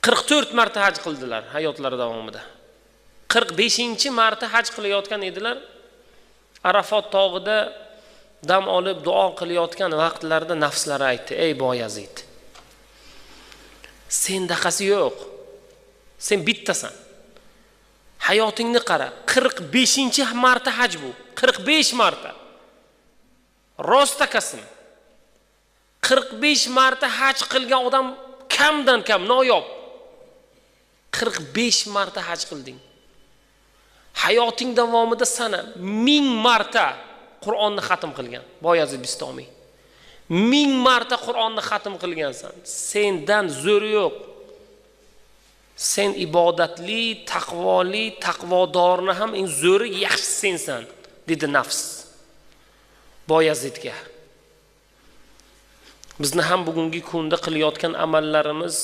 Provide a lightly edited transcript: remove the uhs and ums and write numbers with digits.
44 marta haj qildilar hayotlari davomida. 45-marta haj qilayotgan edilar. Arafot tog'ida dam olib duo qilayotgan vaqtlarida nafslari aytdi: "Ey Boyazid, sendaqasi yo'q. Sen bittasan. Hayotingni qara, 45-marta haj bu. 45 marta. Rost akasin. 45 marta haj qilgan odam kamdan kam, noyob. 45 marta haj qilding. Hayoting davomida sana 1000 marta Qur'onni xatm qilgan Boyazid Bistomiy. 1000 marta Qur'onni xatm qilgansan. Sendan zo'ri yo'q. Sen ibodatli, taqvoli, taqvodorni ham eng zo'ri, yaxshisi sensan", dedi nafs Boyazidga. Bizni ham bugungi kunda qilayotgan amallarimiz